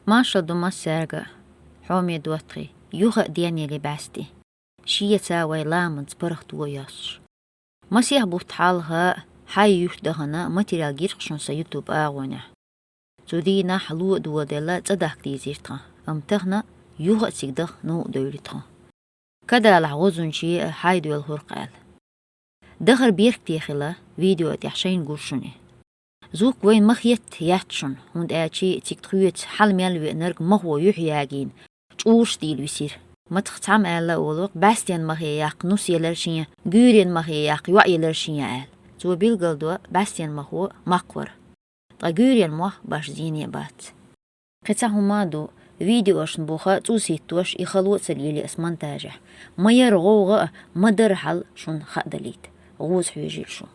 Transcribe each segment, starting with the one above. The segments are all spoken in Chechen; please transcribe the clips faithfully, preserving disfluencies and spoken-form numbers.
Маршал ду массаьрга, хьоме доттагӀий, юха а денъяле бӀаьсти. Шеца вай ламанца паргӀато йоссуш. Масех бутт хьалха хьай юьрта дахана материал гиркх шун са YouTube агӀонехь. Цу дийнахь ло а доладелла цӀа дахка дийзира тхан, амма тахана юха а цига даха новкъа девлира тхан. Кадалахь гӀозунче а хьай доьлхура-кх аьлла. Дахар беркате хила, видео тӀехь шайна гур шуна и. Звук вайна ма хетта яц шуна, хӀунда аьлча цига тхоьца хьал мел веанарг махо юьхь ягийна, чӀурш дийла висира. Ма тха цхьамма аьлла а волу-кх, бӀаьстенан махе яккха нус елара шен, гуьйренан махе яккха йоӀ елара шен аьлла. Цо билгалдо, бӀаьстенан махо макх вара. Ткъа гуьйренан мох башха зене а бац. Кхин цхьа хӀума а ду, видеошна буха цӀуз хӀиттош и хало а ца лелий ас монтажехь. Ма яра гӀовгӀа а, ма дара хьал шуна хаа далийта. ГӀоза хьоьжийла шу.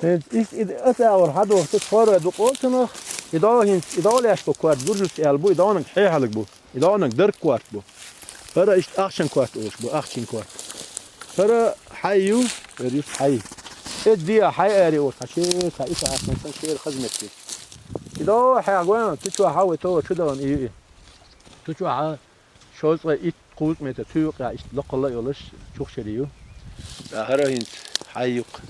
ХӀинца иштта и аса агӀор хьадохуш ду, хӀора дукъо а цунах, и дӀо хӀинца, и дӀо лаьшка корта Буржус аьлла бу, и дӀонаг хьехьалг бу, и дӀонаг дарг корта бу. ХӀара иштта ахчан корта олуш бу, ахчийн корта. ХӀара хьай ю, хӀара ю хьай. Эцу дехьа хьай ари олуш, хьан шера, хьан иша ахчан сан шера хаза метте. И дӀо хьехьа гойна, цу чохьа вай товар чу дахана и ю и. Цу чохьа шовзткъе итт, кхузткъа метр цу юкъа иштта локхалла а йолуш, чухчари ю. ТӀаккха хӀара хӀинца хьай ю-кх.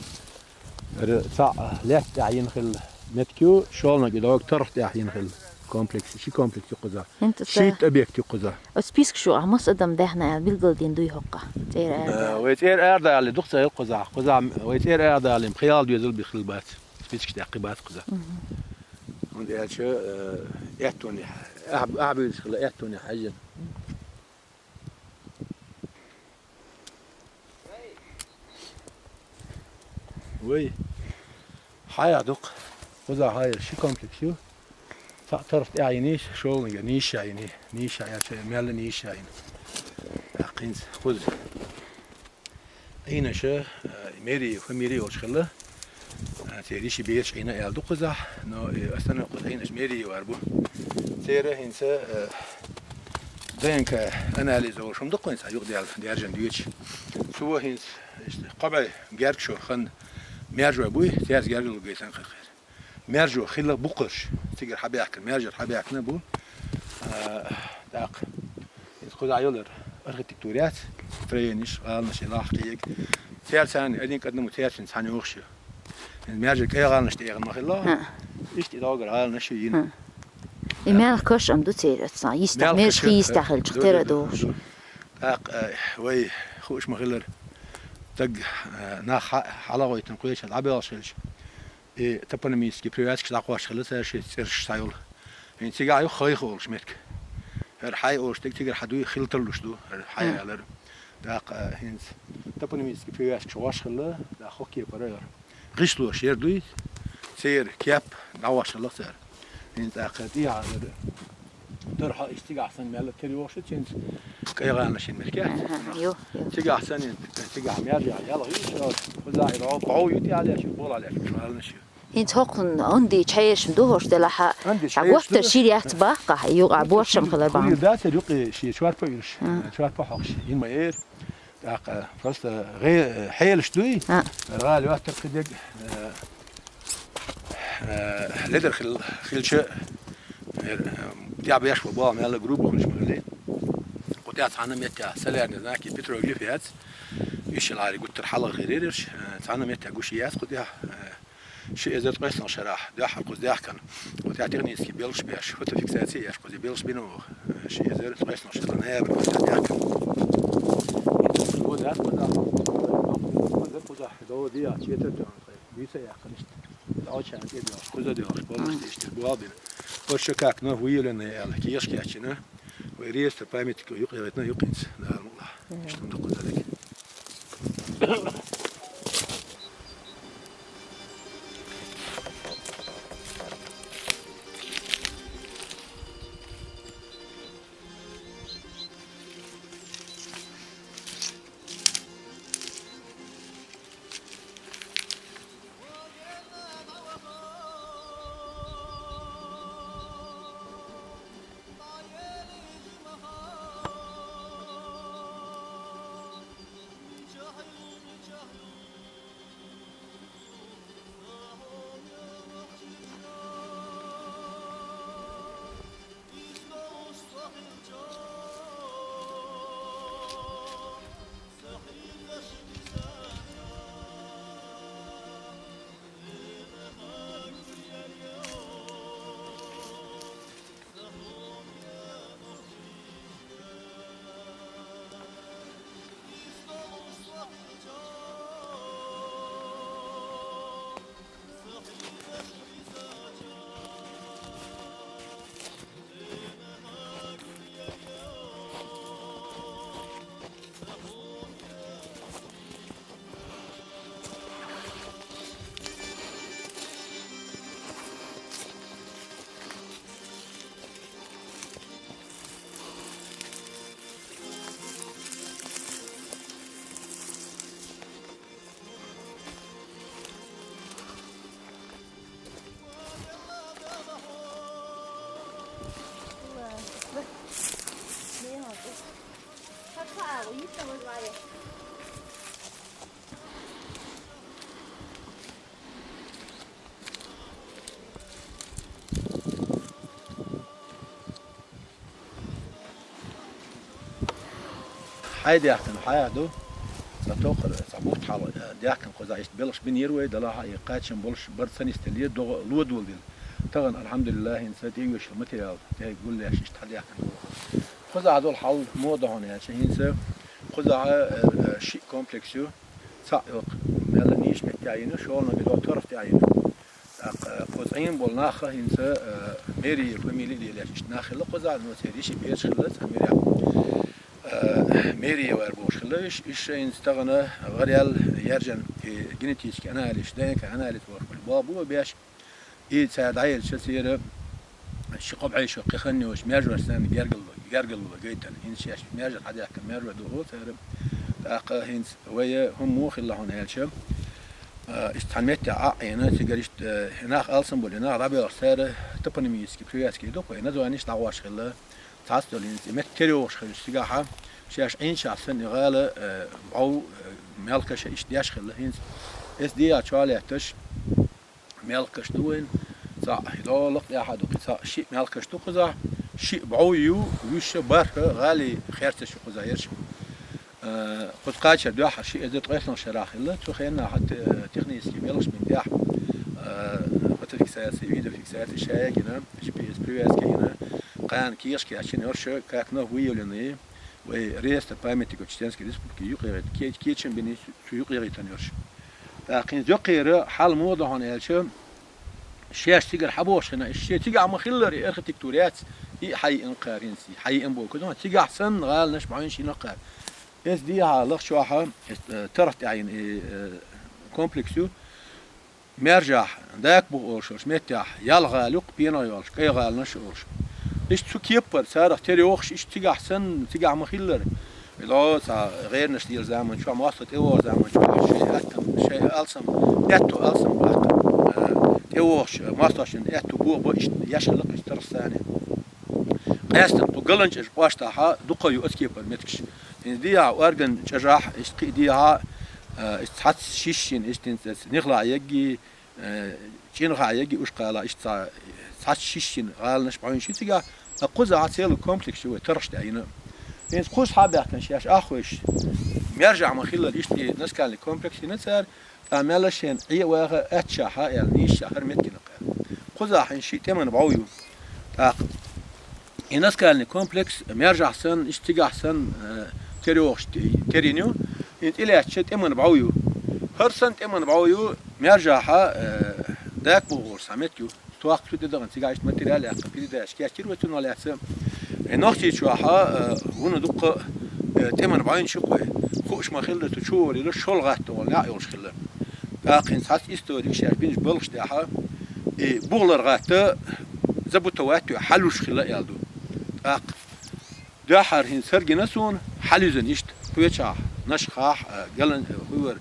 ХӀара цхьаъ лаьтта тӀехь йина хилла метка ю, шолгӀаниг и дӀо торгӀа тӀехь йина хилла комплекс. Ши комплекс ю кхузахь. ХӀинца шийтта объект ю кхузахь. Оцу спискаш чохь маса адам даьхна аьлла билгалдина дуй хӀокху? ЦӀера арадала. Э, вай цӀера арадалале дукха ца хилла кхузахь. Кхузахь вай цӀера арадалале пхи-ялх доьзал бихкъал бац. Спискаш тӀехь кхин бац кхузахь. Мгм. ХӀунда аьлча, э, аьттонехь, ахь, ахь буьйцуш хилла аьттонехь хьаьжжина. Вай, хьаях дукха. Кхузахь хьаях ши комплекс ю. Цхьаъ торгӀа тӀехь йиний, шолгӀаниг ниша йиний. Ниша яьлча, мелла ниша йина. ТӀаккха хӀинца кхуза. Ӏийнаша, э, мэрия, фамилия йолуш хилла. Э, церан йиши бераш Ӏийна аьлла ду кхузахь, но, э, остальное кхуза Ӏийнаш мэрия вар бу. Церан хӀинца, э, ДНК анализ олуш хӀума ду кху хӀинца юкъадаьлла, даьржина доьчу. Цо хӀинца, иштта, кхо бӀе герга шо хан маьржой буй, цаьрца герга лугай сан кхайкхира. Маьржо хилла бу кхуьш, цигара хьабаьхкина, маьржара хьабаьхкина бу. А, тӀаккха, иза кхузахь йолура архитектура яц, строениш, гӀаланаш, и лахкъега. Церан царна, один к одному церан цхьаьна йохуш ю. Иза маьржара кӀай гӀаланаш тӀе эгӀна ма хилла. ХӀаъ. Иштта и догара гӀаланаш ю йина. ХӀаъ. И мел каш ам ду церан цхьа, йистехь, мел мешхи каш, йистехь хилча, хӀаъ, тера ду, ду, дохуш. ДӀа. ТӀаккха, а, вай хууш ма хилара. Даг, а, нах хьа-, хьалагӀойтина кхеча дӀабоьлхуш хилча. И топонимический привязкаш дӀакхоьссуш хилла цара шайн цӀераш схьайолу. ХӀинца цигахь ю Хайха олуш меттиг. ХӀара Хьай олуш дерг цигара хьан дуй хила тарлуш ду, хӀара Хьай, хӀм, алар. ТӀаккха хӀинца топонимический привязкаш гӀош хилла, тӀаккха хӀокху кепара яра. ГӀишлош яр дуй, церан кеп дӀагӀош хилла цара. ХӀинца тӀаккха тӀехьа дара. Дара хьо иштта цигахь санна мелла тера йохуш ю, цуьнца кӀай гӀаланаш йина меттиг яц. Аха, ю, ю. Цигахь санна, цигахь маьржехь ялх ю, шо, кхузахь и дӀо, бӀов ю тӀехьа леш, болахь леш, гӀаланаш ю. ХӀинца хӀокхунна онди чхьаьршма ду хӀорш делахь, а, онди чхьаьршма гӀоттар ду, шира яц баккха, юкъа бошам хилар бахьана. Кхузахь дацара юкъе шен чорпа а уьлуш, а, чорпа а хьокхуш, йина ма яра. ТӀаккха просто гӀе-, хьелаш дуй, а, гӀала йоттар кхидерг, э, э, ледар хил-, хилча, э, тӀехь беш бу боху мелла грубо хилча ма хилий. Кху тӀехь цхьана меттехь солярный знаки, петроглиф яц, ишшал гӀари гуттар хьалха хир ерш, э, цхьана меттехь гуш яц кху тӀехь, э, ши эзар ткъайсанал шарахь, дуьххьара кхуза даьхкина. Кху тӀехь технический белхаш беш, фотофиксация еш кхуза белхаш бина ву, э, ши эзар ткъайсанал шарахь, ноябрь кхуза даьхкина. Кхуза, кхуза, кхуза, кхуза, кхуза, дова диа, четвертый, виса яьккхина иштта. Доча тӀе доьлхуш, кхуза доьлхуш, боллуш иштта, буал бина. Вот шо как, но выявленные аьлла, кехаш кечйина. Вай реестр памятников юкъа яхийтина юкъинца, Дала мукъ лахь. Мгм. Иштта ду кхуза дерг. Хьай даьккхина хьай ду, цхьа тохар, цхьа бутт хьал, э, даьккхина кхузахь иштта белхаш бинийра вай, далахьа и кхачам болуш бар ца нисделлера, догӀа лодолдина. Тахана, алхьамдулиллахӀ, хӀинца тӀеоьшуш материал, тӀе гуллеш иштта хьадаьккхина. Кхузахь долу хьал муха ду хьуна аьлча, хӀинца кхузахь, э, э, шиъ комплекс ю, цхьаъ йоккха мелла нийса метте а йина, шолгӀаниг и до торф тӀе а йина. ТӀаккха кху цӀийна болу нах хӀинца, э, мэрия фамили а лелош иштта нах хилла кхузахь, но церан йиши бераш хилла цхьа мэрехь. Э, мэрия вара бохуш хилла уьш, уьш хӀинца тахана гӀараяьлла, яьржина и генетический анализ, ДНК анализ бохуш болу, боху беш, и цара дӀаелча церан ши-кхо бӀе шо кхин хан йолуш маьржош санна гергарло, гергарло гайтина. ХӀинца шаьш маьржа хьадаьккхина маьржо ду олу цара. ТӀаккха хӀинца вай хӀума муха хилла хьуна аьлча, а, иштта цхьана метте Ӏа а Ӏийна, цигара иштта, э, и нах алсам болу, и нах дӀабоьлхуш цара топонимический привязка ду-кх, и названиш дӀагӀош хилла. Цхьацца долу хӀинца и метта тера йогӀуш хилла цигахьа, шаьш Ӏийначохь санна и гӀала, э, бӀов, э, мелхаш а иштта деш хилла. ХӀинца эс дехьа чохь лаьтташ, мелхаш ду вайн, цхьаъ и долу лакха тӀехьа ду, кхин цхьаъ шиъ мелхаш ду кхузахь, шиъ бӀов ю, вуьш а бархӀ гӀалин херцаш ю кхузахь ерш. Э, кхуза кхачар дуьххьара ши эзар ткъайоьсналгӀа шарахь хилла, цу хенахь те-, технический белхаш бина тӀехь, э, фотофиксация, видеофиксация ша а гина, GPS привязка гина, кхана кехаш кечйина ерш, как вновь выявленные, вай реестр памятников Чеченской Республики юкъагӀайта-, ке-, кечам бина цу юкъагӀайтина ерш. ТӀаккха хӀинца йоккхера хьал муха ду хьуна аьлча, шаьш цигара хьабохуш хилла, шен цигахь ма-хиллара и архитектура яц, и а хьайиъна кхара хӀинца, и хьайиъна боху, цигахь санна гӀаланаш бӀаьвнаш йина кхара. Эс дехьа лахчохьа, эс, э, тарх тӀехь йина и, э, комплекс ю, маьржахь, дакбух олуш йолуш меттехь, ял гӀала ю-кх, пенах йолуш, кӀай гӀаланаш а олуш. Иштта цу кепара царах тера йогӀуш, иштта цигахь санна, цигахь ма-хиллара. Вило цхьа гӀернаш лела заман чохь, мостагӀ тӀевогӀу заман чохь, шайн аттам, шайн алсам, аьтту алсам баккха, э, тӀевогӀуш, мостагӀчун аьтту боху бо, иштта еш хилла-кх иштта тарх санна. Къаьстина кху ГаланчӀожа кӀоштахьа дукха ю оцу кепара меттигаш. ХӀинца дехьа Орган чӀожахь, иштта кхин а дехьа, э, иштта цхьацца шишшина, иштта хӀинца нихлахь егги, э, чӀинхахь егги уьш кхала, иштта цхьа-, цхьацца шишшина гӀаланаш бӀаьвнаш ю цигахь, ткъа кхузахь целый комплекс ю вай тархаш тӀехь йина. ХӀинца кхуза схьа а баьхкина шаьш аххойш, маьржахь ма-хиллара иштта и наскальный комплекс йина цара, ткъа мелла шена Ӏе а ваха, аттачохь а аьлла, нийсачохь хӀара меттиг йина кхара. Кхузахь хӀинца шиъ тӀеман бӀов ю. ТӀаккха и наскальный комплекс маьржахь санна, иштта цигахь санна, э, тера йогӀуш те-, тера йина ю. ХӀинца и лаьттача тӀеман бӀов ю. ХӀара санна тӀеман бӀов ю, маьржахьа, э, дакбух олуш цхьа меттиг ю. Тохка цу тӀе дахана цигахь иштта материал яккха, передача кечйира вай цунах лаьцна. Э, Нохчийчохьа, э, вуно дуккха, э, тӀеман бӀаьвнаш ю-кх вай. Хууш ма-хиллара, цу чу волийла, шолгӀатта волу неӀ йолуш хилла. ТӀаккха хӀинца цхьацца историкаша бинчу балхаш тӀехьа, и БугӀларгӀатта забытовать ю, хьалуш хилла аьлла ду. ТӀаккха дуьххьара хӀинца хӀара гина суна, хьалуьзна иштта, кхечахь, Нашхахь, а, Галан-, а, хӀун вара,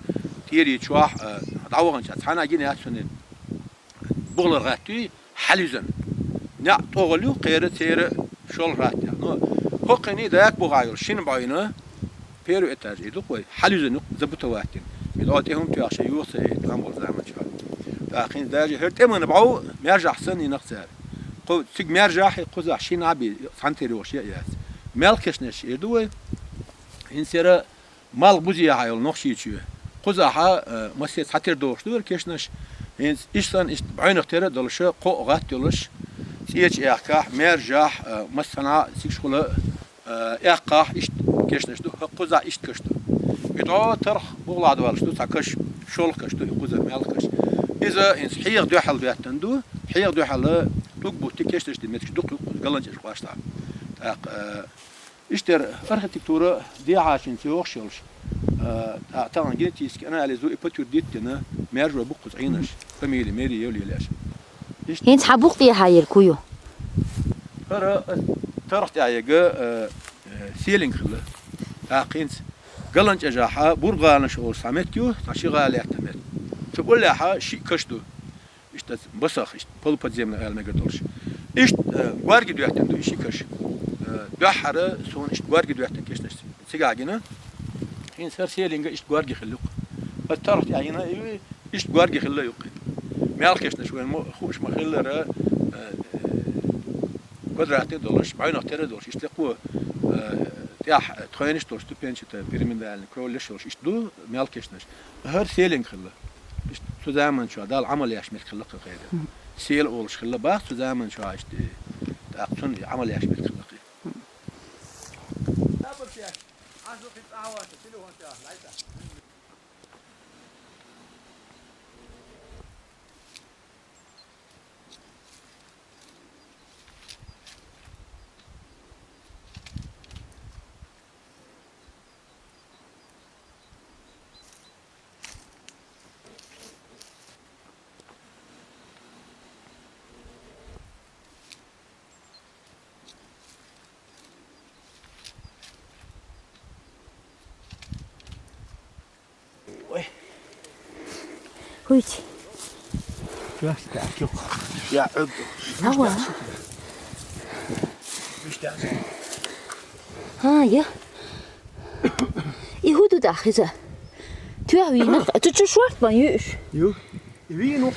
ТӀерийчохь, а, дӀаваханчохь цхьаннахьа гина яц суна. БугӀларгӀатта ю, хьалуьзна. НеӀ тӀогӀал ю, кхера церан шолгӀа гӀатта. Но хӀокхуьнан дакбухахь йолу шина бӀаьвнаш, первый этаж и ду-кх вай, хьалуьзна ю-кх, забытовать йина. Иза тӀе хӀума тоьхча юха ца яйта, там болу заман чохь. ТӀаккха хӀинца даже хӀара тӀеман бӀов маьржахь санна йина-кх цара. Кху цига маьржахь а, кхузахь шина а бен, цхьаьна тера йогӀуш а яц. Мел кешнаш эр ду вай. ХӀинца хӀара малх бузехьа йолу Нохчийчоь. Кхузахьа, э, масех цхьатера дохуш ду хӀара кешнаш. ХӀинца иштта санна, иштта бӀаьвнах тера а долуш, кхоъ гӀатта йолуш, цӀечу экхахь, маьржахь, э, массанхьа цигахула, э, экхахь иштта кешнаш ду, хӀокхузахь иштта каш ду. И дӀо тарх бухахь долуш ду цхьа каш, шолгӀа каш ду, и кхузара мелха каш. Иза хӀинца хьеха дуьхьал доьттина ду, хьеха дуьхьал тӀулг бутт кешнаш дина меттигаш дукха ю-кх ГаланчӀожа кӀоштахь. ТӀаккха, э, Иштта архитектура дехьашца йогӀуш йолуш, а, та-, тахана генетический анализ ду и подтвердить дина, маьржой бу кхуза Ӏийнарш, фамили, мери йолу елеш. Иштта. ХӀинца хьан букъ тӀехьа ерг хӀун ю? ХӀара, а, тарх тӀехь ерг, а, а, селинг хилла. ТӀаккха хӀинца ГаланчӀожахьа БургӀаланаш олуш цхьа меттиг ю, цхьа ши гӀала лаьттан меттиг. Цу кӀоллехьа шиъ каш ду. Иштта басах, иштта полуподземный ала мегар долуш. Иштта, э, горга доьттина ду и ши каш. Э, дуьххьара суна иштта горга доьттина кешнаш цигахь гина. ХӀинца хӀара селенга иштта горга хилла юкъ. ХӀара торгӀа тӀехь йина, и иштта горга хилла юкъ. Мелхкашнаш вайн мо-, хууш ма хиллара, э, э, квадрат а долуш, бӀаьвнах тера а долуш, иштта лекхо, э, тӀехь тхойнаш а долуш, ступенчатая, пирамидальный, кровлеш а йолуш, иштта ду мелхкашнаш. ХӀара селенга хилла. Иштта цу заманчохь Далла Ӏамал еш меттиг хилла кхин хӀара. Села олуш хилла бах цу заманчохь иштта, тӀаккха цунна и Ӏамал еш меттиг хилла кхин. Ой. ХӀуьйти. Чохь тӀехь чу. Я Ӏуьрг. Ава. Вуьшта. ХӀа, я. И хӀун ду тӀаккха иза? Тоьхна вийна. Цу чу шорта бан юьш. Ю. И вийна.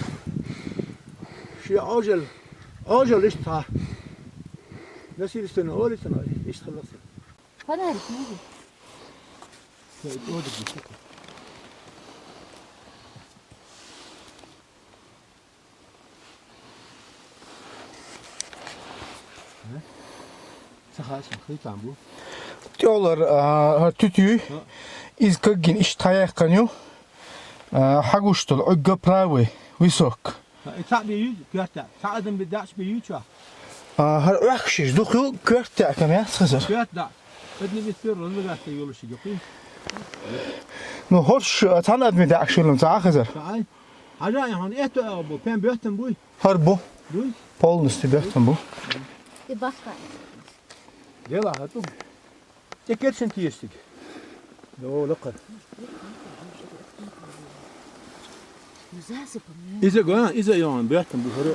Ши Ӏожал. Ӏожал иштта. Насильственно олицана. Иштта халлахсина. Фонарик, ну. Ца хаьа, сан хи там бу. ТӀехула, а, хӀара туьтуй, иза кагйина иштта хьаяьккхина ю, а, хьагуш долу Ӏуьгга правый, высок. И цхьаъ бен юй, коьрта. Цхьа адам бен даьӀаш бен юй чохь. А, хӀара Ӏохкуш иза дукха ю, коьрта даьӀа кам яц хезар. Коьрта даьӀа. Одни виспир, разлагаться йолуш ю, кхин. Ну, хӀорш, а, цхьана адаме даьӀаш хилла ца Ӏа хезар. Ца Ӏай. Хьажа, и хьуна этто агӀа бу, пен боьттан буй? ХӀара бу. Буй? Полностью боьттан бу. И баккха. Дела, хӀара тӀу. ТӀекерчина тешниг. Йо, лакхара. Иза го, иза йогӀун, боьттан бу хӀара.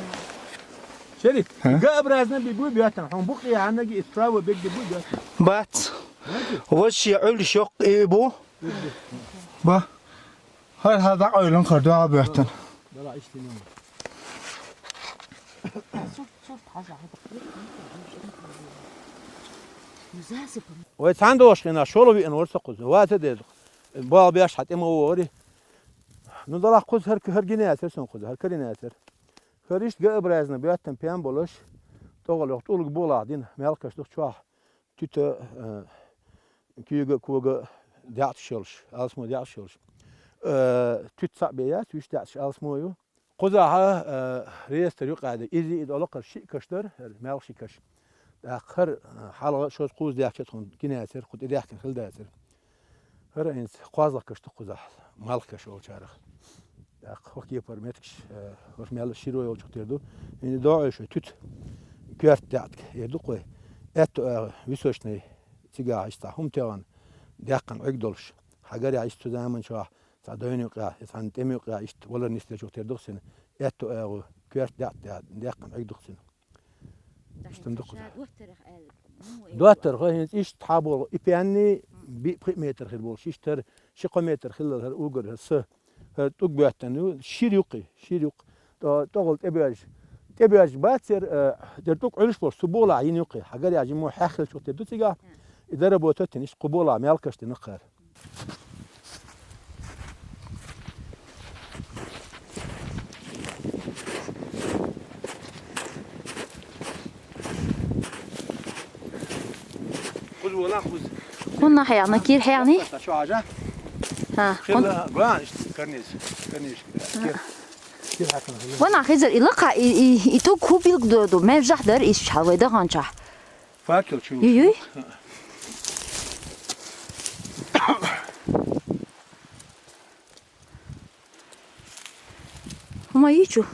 Шерик, Га-образно би бу боьттан, хьуна букъе хьаннаги и справа бегде бу боьттан. Бац. Бац? Ваще Ӏуьллуш йоккха и бу. Бегде. Ба. ХӀара хьал дӀакъевлина хӀара дуьхьал боьттан. Дала иштта йина. Вай цхьана дошхина шолгӀа веана вара со кхуза. Ваца деза. Бала беш хьан тӀе ма вогӀари. Ну, далахь кхуза хӀара, хӀара гина яцара сан кхуза, хӀара карина яцара. ХӀара иштта Га-образно боьттан пен болуш, тӀогӀал йоху тӀулга болахь дина, мелхкаш дух чохь. Туьта, э, куьйга, кога даьӀташ йолуш, алсмо даьӀташ йолуш. Э, туьта цхьаъ бен яц, вуьш даьӀташ алсмо ю. Кхузахьа, э, реестр юкъа ду. Иза и долу кхара шиъ каш дара, хӀара мелхаш шиъ каш. ТӀаккха хӀара, э, хьалха шозза кхуза даьхкича тхуна гина яцара, кху тӀе даьхкина хила дацара. ХӀара хӀинца кхозлагӀа каш ду кхузахь, малх каш олучарах. ТӀаккха хӀокху кепара меттигаш, э, хӀорш мел широ йолчух тера ду. ХӀинца догӀуш вай туьта коьрта даьӀтиг эр ду кхой. Аьтту агӀа височный цигахь иштта цхьа хӀума тӀехь даьккхина Ӏуьрг долуш. Хьагарехь иштта цу заманчохь цхьа дойна юкъехь, я цхьана тӀеман юкъехь иштта валар нисдечух тера ду-кх цуьнан. Аьтту агӀа коьрта даьӀтиг даьккхина Ӏуьрг ду-кх цуьнан. Иштта ду кхуза. Доттарх хӀинца иштта хьан болу, и пенни биъ-пхиъ метр хир болуш, иштта хӀара ши-кхо метр хилла хӀара угар, хӀара са, хӀара тӀуг боьттан ю, шира юккъе, шира юккъе. ТӀо-, тӀогӀал тӀебоьжча. ТӀебоьжча бацара, э, дера тӀуг Ӏуьллуш болуш, цу болахь йина юккъе. Хьагарехь жимма хьеххилчух тера ду цигахь. И дара боьттан иштта кху болахь мелхкаш дина кхара. Кхуза вала, кхуза. ХӀунда хьехна, кийра хьехний? Шу хьажа? ХӀа, хӀун- Хилла, гуан, иштта, карниз, карниз, кийра. Кийра хьаькхна хилла. Ванах хезар, и лакха, и, и, и тӀуг хӀун билгало ду, мел жахь дара иза хьал вай даханчохь. Факел чу. Юй-юй. ХӀума йичу?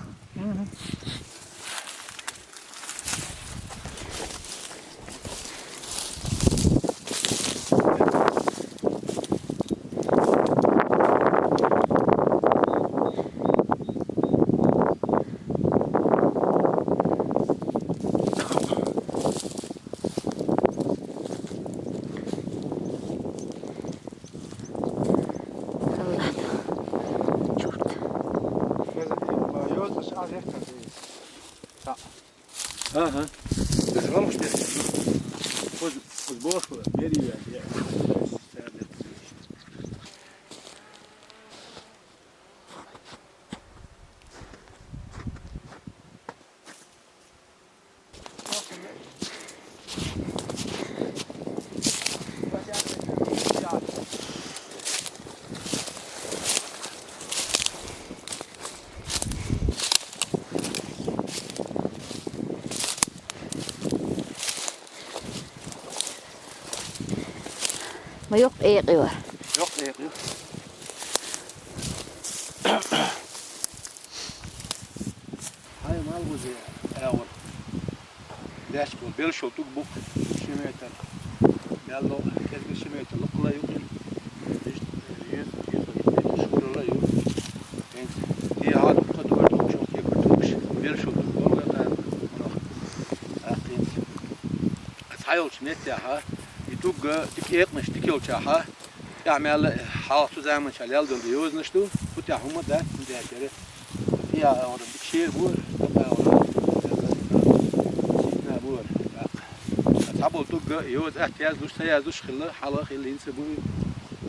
Ага. Даже галуш деш. Хоз, хоз бошла, бери я, я. Ма йоккха экъа ю. Йоккха экъа ю. Хьай мал гузе агӀор. Дешкол, белшол тӀуг бу-кх ши метр. Мел ло, кӀезига ши метр лукъла ю кхин. Иш, иш, иш, иш, шурала ю. ХӀинца дехьа дукха дугар дукха шо кепар тӀугаш. Белшол тӀуг болга тӀа. Ахинца. Ас хьайолчу меттехьа, и тӀугга дика экъанаш дика йолчахьа, тӀехь мел хьалха цу заманчохь лелдала йозанаш ду, кху тӀехь хӀума дац, хӀунда аьлча, тӀехь оран дика шера бора, тӀаккха оран ситна бора, тӀаккха. Цхьаболу тӀугга йоза атта яздуш, ца яздуш хилла, хьалха хилла, хӀинца буй,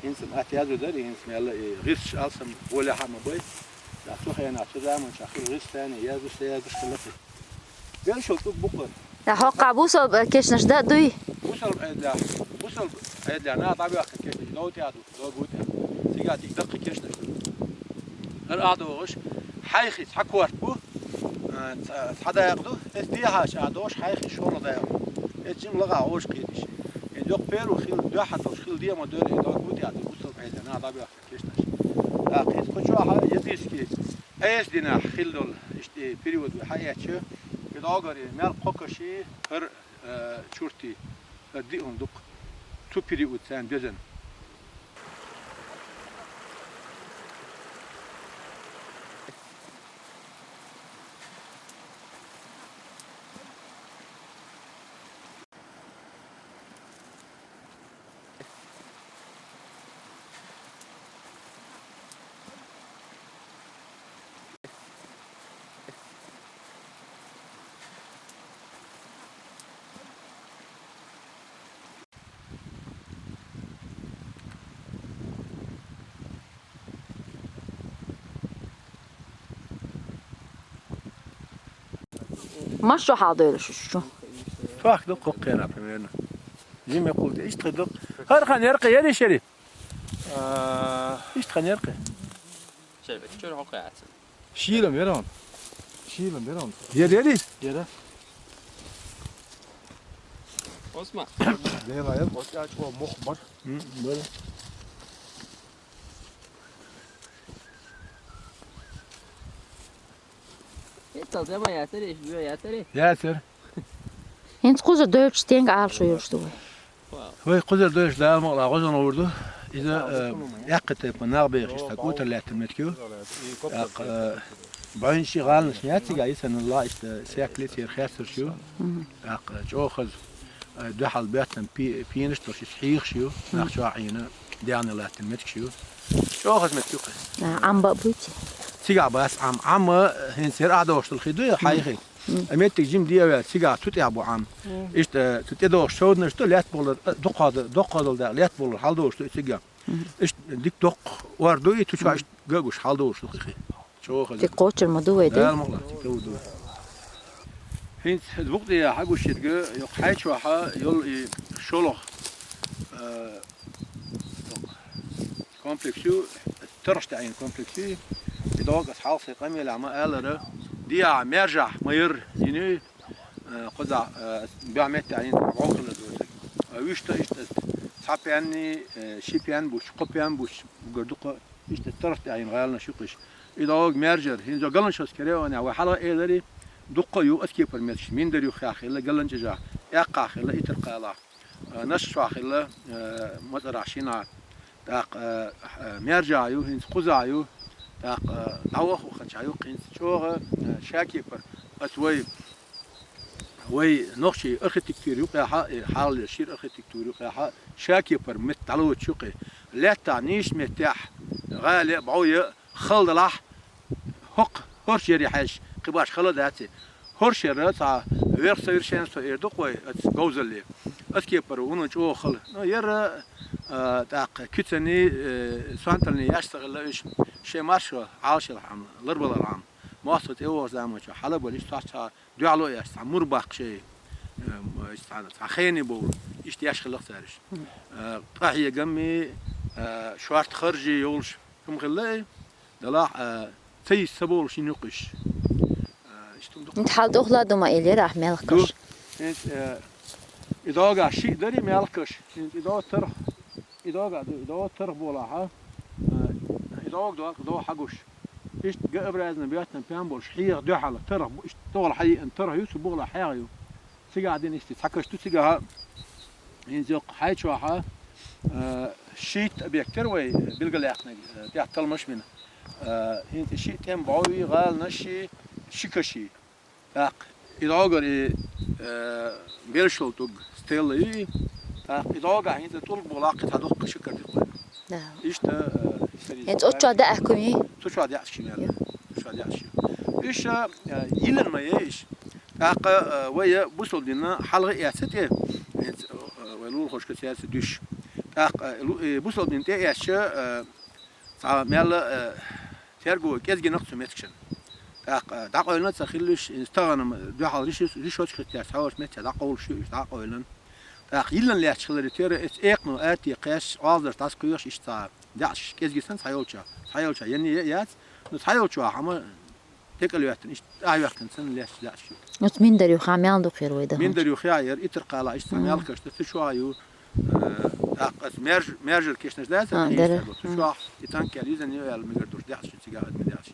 хӀинца атта яздур дара, хӀинца мел и гӀирсаш алсам болехьа а ма бай. ТӀаккха цу хенахь, цу заманчохь хилла гӀирс тайна яздуш, ца яздуш хилла кхин. Белшал тӀуг бу-кх. Ткъа хӀокхахь бусалба кешнаш дан а дуй? Бусалба Ӏедалехь, бусалба Ӏедалехь наха дӀабоьхкина кешнаш дов тӀехь ду, дов бу тӀехь. Цигахь дика даккхий кешнаш ду. ХӀара а догӀуш, хьайхи цхьа корта бу, а, цхьа, цхьа дакъа ду, эцу дехьа а догӀуш, хьайхи шолгӀа дакъа ду. Эцу жима лакхахь Ӏожа кхеташ. Иза йоккха перо хилла, дуьхьал долуш хилла де а ма дара, и дов бу тӀехь ду, бусалба Ӏедалехь наха дӀабоьхкина кешнаш. ТӀаккха иза кху чохь а языческий Ӏеса динехь хилла долу, иштта и период вай хьаэцча, и догӀаре мел кхо каши, хӀара, э, чурти, хӀара диъ хӀума ду-кх цу период царна доьзна. Маша хьалдевлла шу чу? Тохка ду кху кхенахь, примерно. Жима кхулде иштта хи ду. ХӀара хан яркъа яри шери? А. Иштта хан яркъа. Шери, чуьра хьокху яц. Шийлам яра он. Шийлам яра он. Яра, яри? Яра. Осма. Дела ял, оцу чӀогӀа мох бар. М, бар. Эцал зама яцаре, иш буьа яцаре? Яцар. ХӀинца кхузара девлча стенга Ӏалашо йолуш ду вай? Вай кхузара девлча Дала мукъалахь гӀожана гӀур ду. Иза, э, эккхий тайпана нах бехаш, стаг утар лаьттина меттиг ю. ТӀаккха, э, бӀаьвнаш, гӀаланаш яц цигахь, йисана ла иштта сехкале церан хестарш ю. ТӀаккха чӀогӀа хаза, э, дуьхьал боьттина пи-, пенаш долуш, иза хьехаш ю, нах чохь Ӏийна, дегӀна латтина меттигаш ю. ЧӀогӀа хаза меттиг ю кхин. А, Ӏам бан а буйти? Цигахь бац Ӏам. Ӏам, э, хӀинца яра ахь дохуш долу хи дуй, хьайхи? А меттиг жима де а ваьлла, цигахь цу тӀехь бу Ӏам. Иштта, э, цу тӀе дохуш човданаш ду, лаьтта болар, э, дуккха-, дуккхазалла дакъа лаьтта болар, хьалдохуш ду и цигахь. Иштта дика доккха ор ду и, цу чохь иштта ган а гуш, хьалдохуш ду кхин. ЧӀогӀа хаза. Дика кхочур ма ду вай, да? Дала мукъалахь, дика ду. ХӀинца букъ де хьагуш ерга, йоккха хьай чохьа йолу и шолгӀа, э, комплекс ю, тархаш тӀе Ӏийна комплекс ю. И догӀу ас хьалха сайн къамелехь ма алара, дехьа маьржахь ма яра йина ю, э, кхузахь, э, боьха метта Ӏийна, бӀов хилла доцург. Э, вуьшта иштта ас цхьа пенни, э, ши пен буч, кхо пен буч, угар дукха, иштта тархаш тӀе Ӏийна гӀаланаш ю кхиш. И догӀу маьржара, хӀинца галанчалц кере а ван, вай хьалха элари, дуккха а ю ас кепара меттигаш, Миндар юххехь хилла, Галанчежахь, Эккхахь хилла, Итаркхалахь. Э, Нашчохь хилла, э, МацӀарахь, Шинахь, тӀаккха, э, э, маьржахь ю, хӀинца кхузахь ю, тӀаккха, э, дӀаваха ваханчохь ю, хӀинца чӀогӀа, э, шакепара, ас вай, вай нохчий архитектура юкъехьа, э, хьалха шира архитектура юкъехьа, шакепара метта дӀалоцуш ю кхин. Лаьттахь нийсачу меттехь гӀала а, бӀов а, хала далахь, хӀокху хӀорш яре хьаьжча, кхин баш хала а дац и. ХӀорш яра цхьа, верх совершенства эр ду-кх вай, оцу говзалле. Оцу кепара вуно чӀогӀа хала. Ну, яра, а, тӀаккха куьцанний, э, сонталний яш ца хилла уьш, шайн маршо Ӏалашъялахь-м, ларбалахь-м. МоастагӀа тӀе вогӀучу заманчохь хьала а бале, иштта цхьа дуьхьало а еш, цхьа мур баккха шайн, э, иштта цхьа, цхьа хенийн бовла, иштта еш хилла-кх цара уьш. Э, къахьегаммий, э, шорта харжий йолуш хӀума хилла и, делахь, э, ца йиса ца бовлуш йина ю-кх уьш. Э, иштта хӀума ду-кх. Хьал тӀехула ду ма элира ахь мелхкаш. ХӀинца, э, и догӀа шиъ дарий мелхкаш. ХӀинца и догӀа тарх, и догӀа ду, и догӀа тарх болахь, э, и догӀа догӀа, догӀа хьагуш. Иштта Г-образный боьттина пен болуш, хьеха дуьхьал тарх бу, иштта тӀехула хьаеана тарх ю, цу бухахь хьеха ю. Цигахь дина иштта цхьа каш ду цигахь, хӀинца йоккха хьай чохь, э, шийтта объект яра вай билгалъяьккхинарг, э, тӀехь талламаш бина. Э, хӀинца шиъ тӀеман бӀовий, гӀаланаший, ши каший. ТӀаккха и догӀара и, э, берашал тӀулг стелла ю и. ТӀаккха и догӀахь хӀинца тӀулг бу лаккхий цхьа доккха ши кара ди-кх вайн. Да. Иштта, э, иштта ХӀинца оцу чохь даьӀахк хуьйий? Цу чохь даьӀахк ши мел. Ю. Цу чохь даьӀахк ши. Уьш, э, йиллина ма яй уьш. ТӀаккха, э, вай бусалба дин хьалха а эцна тӀе, хӀинца, э, вай лулахошка цаьрца дуьш. ТӀаккха, э, лу-, э, бусалба дин тӀе а эцча, э, цхьа мел, э, терго кӀезигнах цу меттигашна. ТӀаккха, э, дӀакъевлина а ца хилла уьш, иза тахана-м дуьхьал риш-, ришочух хӀиттеш цхьайолчу меттехь дӀакъовлуш ю уьш, дӀакъевлина. ТӀаккха йиллина лаьтташ хиларе тера эцу экхано атте кхаьчча, Ӏаздарш дӀасакхоьхьуш иштта цхьа даьӀахкаш кӀезиг санна цхьайолчохь, цхьайолчохь янне а яц, ну, цхьайолчохь хьама декъал йоьттина, иштта тӀаьхьа йоьхкина санна лаьтташ даьӀахкаш ю. Оцу миндар юххехь мел ду-кх яра вай даханчу? Миндар юххехь яра, итар кхала иштта цхьа мелхкаш ду, цу чохь ю, э, тӀаккха аса маьрж-, маьржара кешнаш дац, а, дара. Цу чохь и танк яьлла йизан ю аьлла мегар долуш даьӀахкаш ю, цигахь аса даьӀахкаш ю.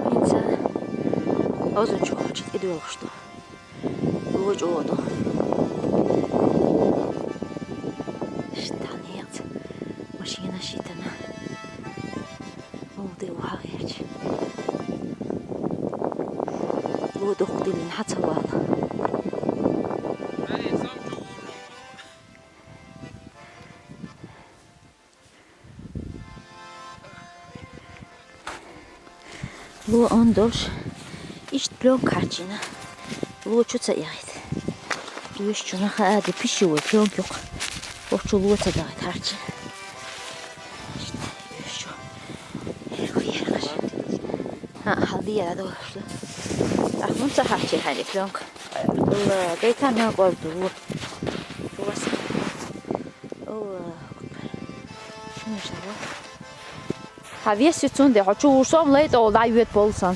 ХӀинца озанчу вахча тӀедоьлхуш ду. Ло чӀогӀа ду. Иштта некъаца машина шийтана. Муха де ву хьагӀерча. Ло дукха диллина хьан ца вала. Ло он долуш, иштта плёнка хьарчийна. Ло чу ца эгӀийта. Уьш чу наха а де пищевой плёнка юкъа. Оцу чу ло ца дагӀийта хьарчийна. Иштта уьш чу. Эр ву ерхаш. ХӀаъ, хьал дера долуш ду. Ахь хӀунда ца хьарчий хьайна и плёнка? Алла, гайта мел кӀоргду ло. Шо васа. Аллаху акбар. Шуна шаро. Хьан вес ю цунде, хьо чу вур сом лай тӀе дӀайоьду полу сан.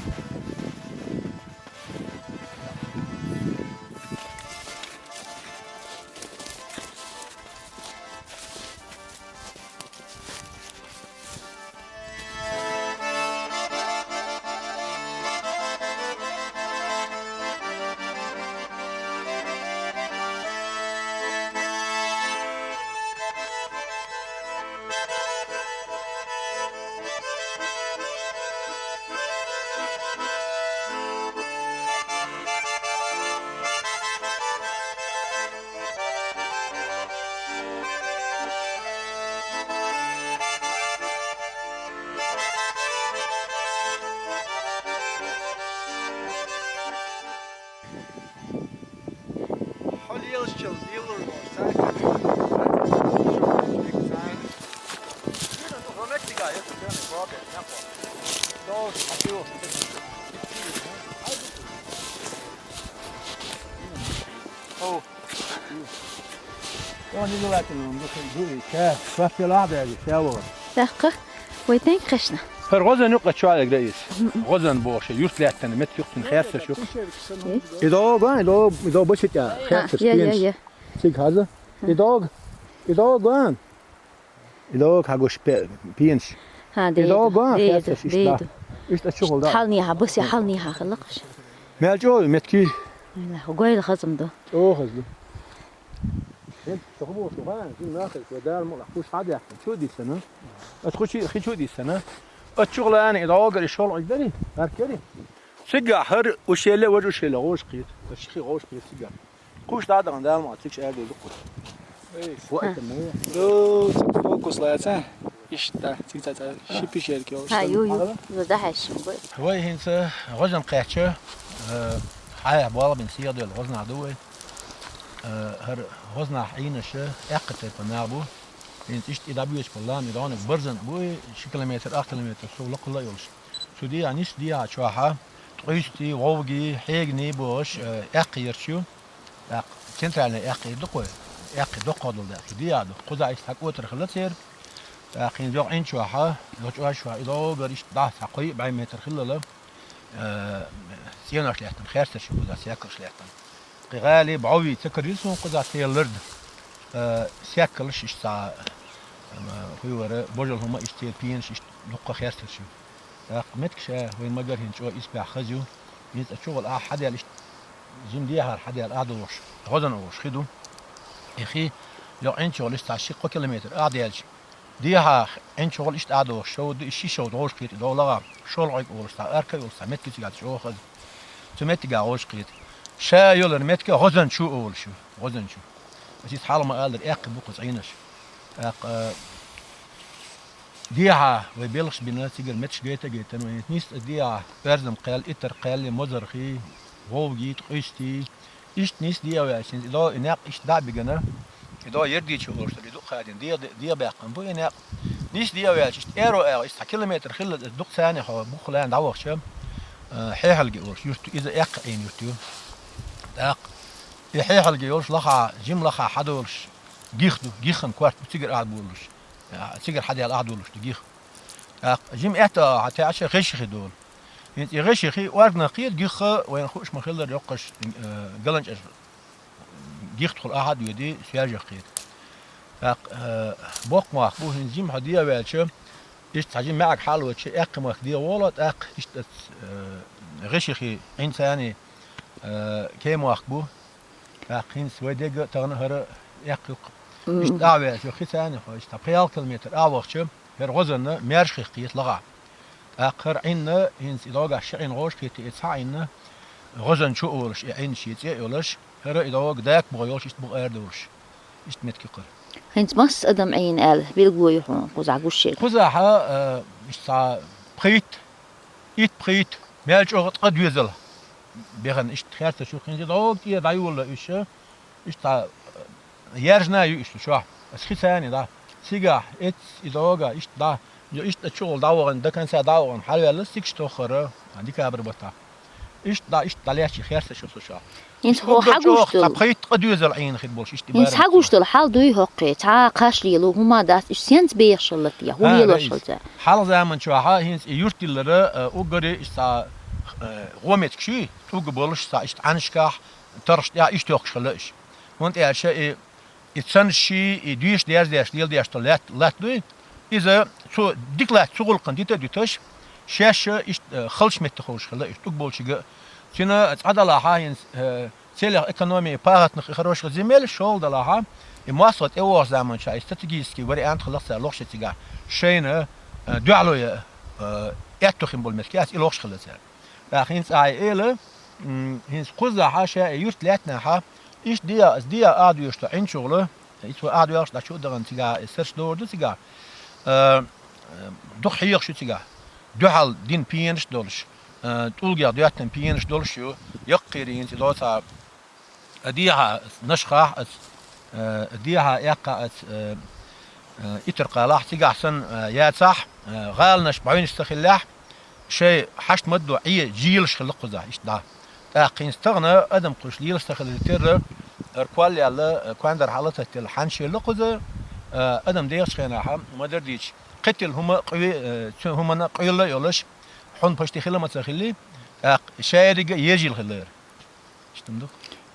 О, не желательно, он духе дует. Ша, шаппелахь даьлла, ша вара. Дахка, вай тенг кхешна. ХӀара гӀозан юкъа чоалиг раис. ГӀозан бохуш, юрт лаьттана, мет юхтин херсаш юкъа. И дог, и дог, и дог бачитя, херсаш я, я, пенаш. Я. Циг хаза. И дог, и дог, и дог хьагуш пе-, пенаш. Ха, и дог, дейду, херсаш, дейду. Иштта. Иштта чухул да. Хьалниха, баси хьалниха халакхаш. Мел чӀо ю метки. Гойла хазам ду. ЧӀо хазду. Эн чохбо шу хан, зин нахал, ва дар мула, хуш хадя, чу дисана. Ат хучи, хи чу дисана. Ат чугла ани, да огар шол айдари, аркери. Цига хар ушеле, вож ушеле, гош кит. Шихи гош кит цига. Куш да дан дал ма, цик шер ду куш. Эй. Во это мы. Ду, цик фокус лаца. Ишта, цик ца ца. Шипи шер ки. Ха, ю, ю. Ю да хаш. Вай хинца гӀозан кхача, э, хая бала бин сия дел гӀозна ду вай. Э, хӀар гӀознахь Ӏийнаша эккхатайпа нах бу. Хинца иштта и дӀабоьдуш боллан, и донаг барзан бу, ши километр, ах километр сов лакхалла йолуш. Цу диа, нис диа чохьа, ткъуьйсти, вовги, хьегни бохуш, э, эккхийрчу. ТӀаккха центральный эккхий ду кхой, эккхий доккхадал да. Цу диа ду. Кхуза иштта хьакъотар хилла церан. ТӀаккха хин йокъа Ӏин чохьа, йокъа чохьа, и догар иштта дахьа кхой бӀай метр хиллала. Э, цӀенош лаьттан, херсарш ю кхуза, сехкалш лаьттан. Кхин гӀали, бӀови ца карийла суна кхуза, церан лард. Э, сехкалш иштта, э, хуй вара, божал хӀума иштта, церан пенаш иштта дуккха херсарш ю. ТӀаккха меттигаш, вайн магар хӀинца чӀо исбаьхьа хаза ю. ХӀинца чугӀал ахь хьадаьлла иштта, жим дехьара хьадаьлла ахь догӀуш, гӀозан олуш хи ду. И хи, йокъа Ӏин чугӀал иштта цхьа ши-кхо километр ахь даьлча, дехьа Ӏин чугӀал иштта ахь догӀуш, шов ду, и ши шов догӀуш кхета, и догӀлагӀа, шолгӀиг олуш, цхьа арка а олуш, цхьа меттиг цига чӀогӀа хаза. Цу меттига гӀош кхета. Ша йолар меттига гӀозан чу олуш ю, гӀозан чу. Ас иза хьалха ма аллара, эккхий бу кхуза Ӏийнаш. ТӀаккха, э, дехьа вай белхаш бина, цигара метташ гайта а гайтана, вай нис а дехьа, оьрзам кхел, итар кхел, мозархи, вовги, ткъуьйсти. Иштта нис дехьа ваьлча, и до и некъ иштта дӀа а бигана, и до ердича олуш, и дукха хадина, дехьа, дехьа баьккхина бу и некъ. Нис дехьа ваьлча, иштта аэро агӀо, иштта цхьа километр хилла, дукха царна хьо буххалан дӀавахча, э, хьехьалги олуш юрт ю, иза эккха Ӏийна юрт ю. ТӀаккха и хьехьалги йолуш лаха, жим лаха хьадолуш, гих ду, гиххан корта ду, цигара ахь болуш. А, цигара хьадаьлла ахь долуш ду гих. ТӀаккха жим аьтта хьа таьӀача гӀешихи долу. ХӀинца и гӀешихи органах кхета гихха, вайна хууш ма-хиллара йоккхаш, э, галанчӀаш гихтахула ахьа а доьди, соьжах кхета. ТӀаккха, э, боккхамах бу, хӀинца жим хьо дехьа ваьлча, иштта цхьа жим маьӀаг хьалоча, эккхамах дехьа вола, тӀаккха иштта, э, гӀешихи Ӏинцани, э, кемах бу. ТӀаккха хӀинца вай дега а тахана хӀара эккха юккха. Иштта дӀа а ваьлча, хи царна хьо, иштта пхи-ялх километр а вахча, хӀара гӀозанна маьршахих кхета лаха. ТӀаккха хӀара Ӏинна, хӀинца и догаш ши Ӏин гӀош кхета, и цхьа Ӏинна, гӀозан чу олуш, и Ӏин шен цӀе а йолуш, хӀара и дог дакбугӀа йолуш, иштта бу арадолуш. Иштта меттиг кхара. ХӀинца масса адам Ӏийна аьлла, билгало ю хьуна, кхузахь гуш ерг? Кхузахьа, э, иштта цхьа пхийтта, итт-пхийтта, мел чӀогӀа ткъа доьзал. Бехана иштта херсарш ю хӀинца, дог тӀера дӀайолла уьш, иштта, э, яржна ю иштта чохь. Ас хи царна, да. Цигахь, эц, и дога, иштта, да. Йо, иштта чугӀал дӀавахана, до конца дӀавахана, хьалваьлла, сикаш тоххара, а, декабрь бата. Иштта, да, иштта дӀалаьцча херсарш ю цу чохь. ХӀинца хьо хьагуш долу? Цхьа пхийтта ткъа доьзал Ӏийна хир болуш, иштта. ХӀинца хьагуш долу хьал дуй хӀокхе, цхьа кхаш лело, хӀума дац, уьш сенца бехаш хилла те, хӀун лелош хилла цара? Хьалха заман чохьа, хӀинца и юрт йиллара, э, уггаре иштта, э, гӀо меттиг шуй, тӀуг болуш, цхьа иштта Ӏанашкахь, тархаш тӀехь иштта йохкуш хилла уьш. ХӀунда аьлча и, и цан ши, и дуьйш дерзадеш, леладеш долу лаьтта, латта дуй, иза цу дика латта цу гӀуллакхана дита а дуьтуш, шаьш иштта, э, халчу метте ховш хилла уьш, тӀуг болчига а. Цуьнан цкъа далахьа хӀинца, э, целях экономии пахотных и хороших земель шолгӀа далахьа, и мостагӀа тӀевогӀучу заманчохь и стратегический вариант хилла цара лохуш цигахь. Шайна, э, дуьхьало ян, э, аьтту хин болу меттиг яц, и лохуш хилла цара. ТӀаккха хӀинца ахьа эла, м, хӀинца кхузахьа ша и юрт лаьттинахьа, иштта диа, диа а доьшуш ду ӀинчугӀла, и цо а доьхуш дӀа чу а дахана цигахь, и сарш догӀур ду цигахь. Э, э, дукха хьехаш ю цигахь. Дуьхьал дина пенаш а долуш, э, тӀулгех доьттина пенаш а долуш ю, яккхийра хӀинца и доцахьа. А дехьа нашхахь аца, э, дехьа эккха аца, э, э, итаркхалахь, цигахь санна, э, яцахь, э, гӀаланаш бӀаьвнаш ца хиллехь, шайн хьашт мадду Ӏе жийлаш хилла кхузахь, иштта дӀа. ТӀаккха хӀинца тахана адам кхуш лелаш ца хилла терра, Ар кхоллаьлла, кхоана дар хьалататтал хьаншелла кхуза, а, адам дехача хенахьа, ма-дарра дийцача, кхетал хӀума къоь-, э, цу хӀумана къоьлла а йолаш, хьун пашти хила ма ца хилли, тӀаккха ша еррига а ежийла хилла ар. Иштта ма ду.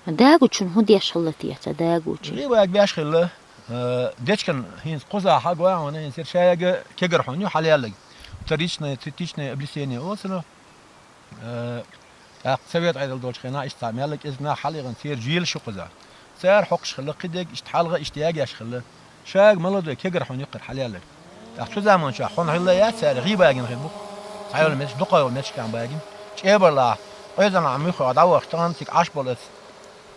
Дагучун хӀун деш хилла те, ца дагучун? ГӀийбаг беш хилла, э, дечкан хӀинца кхуза хьагоагӀана, хӀинца ша яга кегар хьун ю хьалъяьллаг. Вторичное, третичное облесение оцана. Э, тӀаккха совет Ӏедал долча хенахь иштта цхьа мелла кӀезиг нах хьалъигӀан церан жийлаш ю кхуза. Цар хьокхаш хилла, кхидерг иштта хьалха иштта ягаш хилла. Шага молодой кегар хьун ю кхар хьалъяьллар. ТӀаккха цу заманчохь хьун хилла яц цар, гӀийбагина хилла бу-кх. Цхьайола метташ, дукхагӀа йола метташка багина. ЧӀебарлахь, Къоьзанахь муьххьехь дӀавахаш тахана цига Ӏаш бола аца,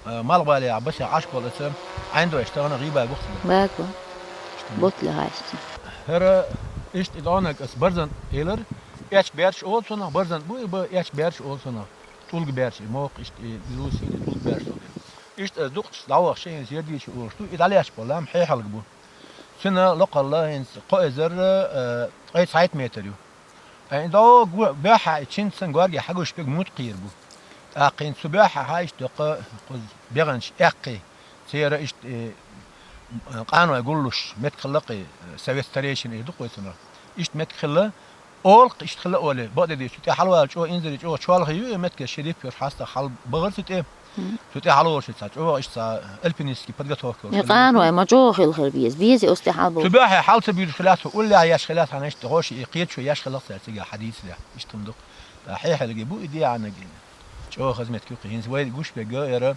э, малхбалехь, басехь Ӏаш бола аца, Ӏайндойш тахана гӀийбаг бу-кх цигара. Бага. Иштта ма ду. Ботла гӀайсца. ХӀара иштта и дӀонаг ас Барзан элар, Эчбаьрч олу цунах, Барзан бу и ба, Эчбаьрч олу цунах. ТӀулгабаьрч, и мохк иштта, и лусийна тӀулгабаьрч долу. Иштта ас дукхачу дӀавахча, хӀинца ердийча олуш ду, и дӀалаьцна болу лам Хьехьалга бу. Цуьнан локхалла хӀинца кхо эзар, э, ткъе цхьайтта метр ю. Ткъа и дӀо го-, боьххьа и чинца санна горге хьагуш берг Муткхийра бу. ТӀаккха хӀинца цу боьххьа хьа иштта доккха кхуза бегӀанчу аьккхий, церан иштта, э, къаной гуллуш меттиг хилла-кх и, э, совет старейшина эр ду-кх вай цунах. Иштта меттиг хилла, олу-кх иштта хилла олий, бакъдерг дийцича, цу тӀе хьалавала чӀогӀа инзаре чӀогӀа чолхе ю и меттигаш, шериф йолуш хьастагӀа хьалабахара цу тӀе. Мгм. Цу тӀе хьалаволуш ю цхьа чӀогӀа иштта цхьа альпинистский подготовка йолуш. И хилла. Къаной ма чӀогӀа хила хила беза. Беза оцу тӀе хьалабовла. Цу боьххье хьал ца буьйлуш хилац, уллехь еш хилац хьан иштта гӀоша и кхеташо еш хилла-кх цара цигахь хьадийцалехь. Иштта хӀума ду-кх. ТӀаккха Хьехьалге бу и дехьанаг. ЧӀогӀа хаза меттиг ю-кх. ХӀинца вай гуш берг яра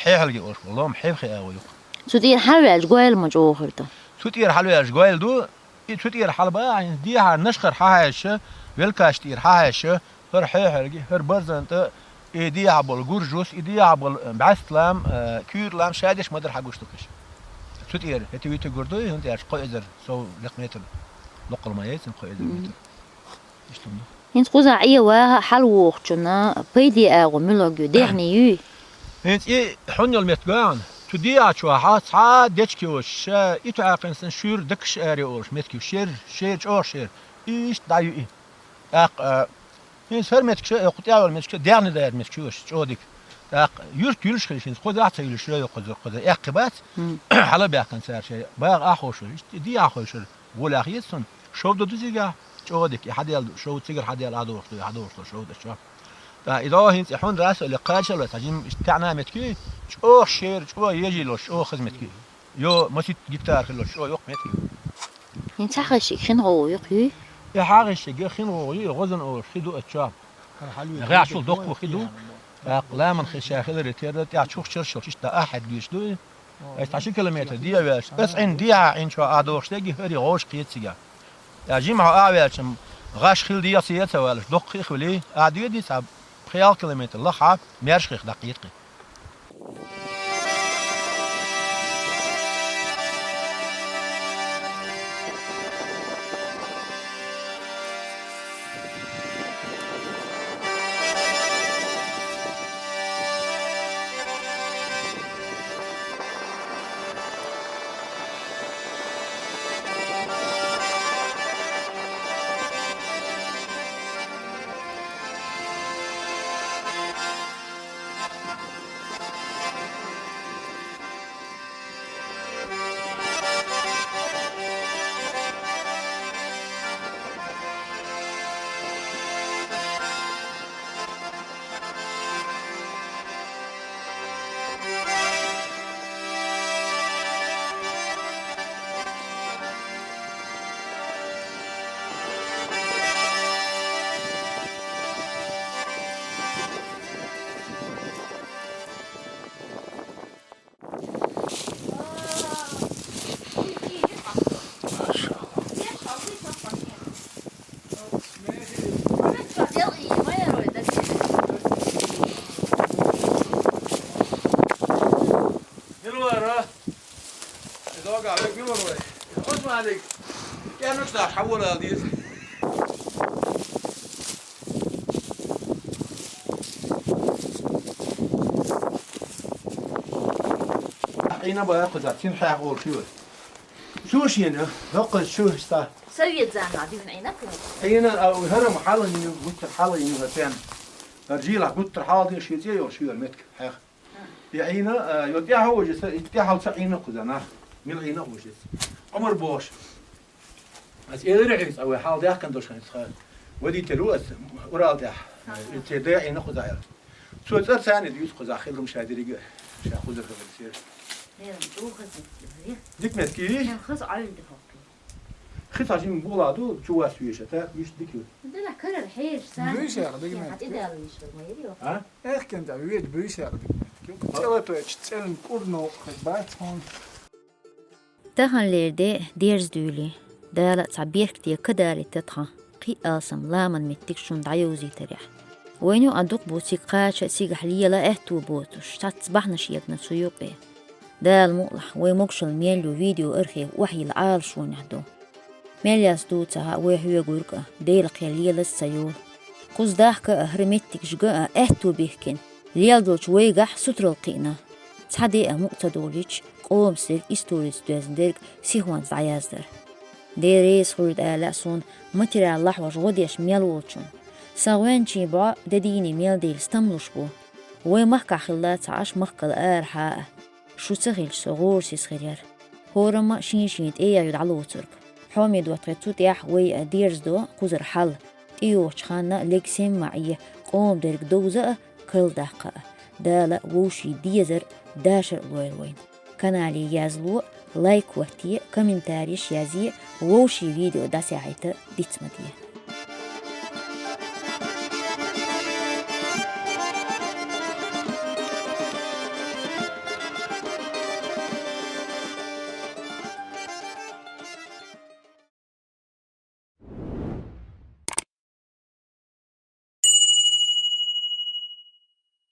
Хьехьалге олуш болу лом, Хьевхи агӀо ю-кх. Цу тӀера хьалаваьлча гойла ма чӀогӀа хир ду. Цу тӀера хьалаваьлча гойла ду, И цу тӀера хьалабаьхьа, хӀинца дехьа Нашхара хьахьаьжча, Велкаш тӀера хьахьаьжча, хӀара Хьехьалги, хӀара Барзан тӀа, и дехьа болу Гуржус, и дехьа болу, э, БӀаьсталам, э, Куьйралам, ша деш ма-дарра хьагуш ду-кх уьш. Цу тӀера, хӀета вуьйтур ду, хӀунда аьлча кхо эзар сов лекх метр, локхал ма яйцина кхо эзар метр. Мгм. Иштта ма ду. ХӀинца кхузахь Ӏе ваха хьалавохучунна пайде агӀо муьлхарг ю, дехьа юй? ХӀинца и хьун йолу меттиг ю хьуна. Цу дехьа чохь цхьа а дечка йоцуш, ша и тоьӀакхин санна шуьйра даккаш аре олуш меттиг ю, шера, шера, чӀогӀа шера. И иштта дӀа ю и. ТӀаккха, а, хӀинца хӀара меттигаш а, кху тӀехь йолу меттигаш а, дехьа дара меттигаш ю уьш, чӀогӀа дика. ТӀаккха юьрт юьллуш хилча, хӀинца кхузахь а ца юьллуш, йо, кхуза, кхуза, эккхи бац, хьала а баьхкина цара шайн, багӀа ахь ховшура, иштта и дехьа ховшура. Гулах еза цунна. Шовда ду цигахь, чӀогӀа дика, и хьаделла ду, шов цигара хьаделла, а дохуш ду, и хьадохуш ду, шовда чохь. ТӀаккха и догӀу хӀинца и хьун расо ле кхачалла, цхьа жим иштта таьӀна меттиг ю, чӀогӀа шера, чӀогӀа ежий лош, чӀогӀа хаза меттиг ю. Йо, масийтта гектар хилла, чӀогӀа йоккха меттиг ю. ХӀинца хьагӀайшиг хин гӀовгӀа юкх юй? И хьагӀайшиг хин гӀовгӀа ю, и гӀозан олуш хи ду аччо. ГӀехьшул доккхо хи ду. ТӀаккха ламан хи ша хиларе терра, тӀехь чухчарш йолуш, иштта ахьа хьаьдда гуьйш ду и. Аса цхьа ши километр дехьа ваьлча, аса Ӏин дехьа Ӏин чохь а дохуш дерг, хӀара гӀовш кхета цигахь. ТӀаккха жимахьо а ваьлча, гӀаш хилла дехьа ца яц а ваьлча, доккха хи а хилий, а дуьйди цхьа пхи-ялх километр лахахь, маьрша хих дӀакхета кхин. Мила вара? Иза огӀа век мила вара вай? Иза Ӏусманиг. КӀеннаш даш хьаволал деза. Ӏийна бара кхуза, цин хьаьха олуш ю. Цо шена, хӀокхуза чу ста. Совет заманахь дуьйна Ӏийна кхуза? Ӏийна, а, хӀара ма хьала йина, гуттар хьала йина, хӀара пен. ХӀара жийлахь гуттар хьала дина, шен цӀе йолуш ю хӀара меттиг хьаьха. И Ӏийна, а, йо тӀаьхьа вожа са, и тӀаьхьа ца Ӏийна кхуза нах. Мила Ӏийна вожа. Ӏумар бохуш. Ас элира хьуьца, а вай хьал даьхкина долуш хьуьца. Водитель ву ас, Урал тӀехь. Ага. И церан да Ӏийна кхуза аьлла. Цо цӀар царна дуьйцу кхуза, хилла ша деррига, ша кхуза хилла сера. Дера, чӀогӀа хаза метте. Дика метте? Хан хаза Ӏуьллу ду хӀокху. Хи цхьа жимма бугӀа ду, чу вас веша, так, виш дика ю. Дела карара хьераш, сан. Буьйса яха дика метте. ХӀан, тӀедала виш хир ма яри, йо. А? Эхкан тӀа веда буьйса яха дика метте. ЦӀа латвечу цӀеран кӀур новкъа хир бац хьуна. Таханлера де дерза дуьйлий. Дала а цхьа бехк де кадалийта тхан. Кхин а алсам ламан меттиг шуна дӀайовзийтарехь. Вайна юкъа дукха бу цига кхача а, цигахь лела а аьтту боцуш, цхьацца бахьанаш егна цу юкъе. Дала мукъалахь, вай могушалла мел ю видео архив охьайилла Ӏалашонехь ду. Мел яц дуй ца хаьа вай хьоьгург а, Делан кхел лелаза ца йолу. Кхуза дахка а, хӀара меттигаш ган а аьтту бихкина, лела долчу вайгахь сутаралла кхиъна. Цхьа де а мукъа ца долуьйтуш, къоман сирг историца доьзна дерг сихонца дӀаяздар. Дела реза хуьлда ала суна материал лахьош гӀо деш мел волчунна. Сан гӀоьнчийн бӀо де дийне мел дийла стамлуш бу. Вай махкахь хилла ца Ӏаш махкал арахьа а. Шу ца хилча, со гӀорасиз хир яра. ХӀорамма шен-шен тӀе а ю дӀалоцург. Хьоме доттагӀий, цу тӀехь вай а дерзадо кхузара хьал. ТӀейогӀучу ханна лег сема а Ӏе, къоман дерг довза а, карладаккха а. Дала вовшийн дезар а, дашар а лойла вайна. Канале язло, лайк хӀотте, комментареш язъе, вовшийн видео дӀасаьхьийта диц ма де.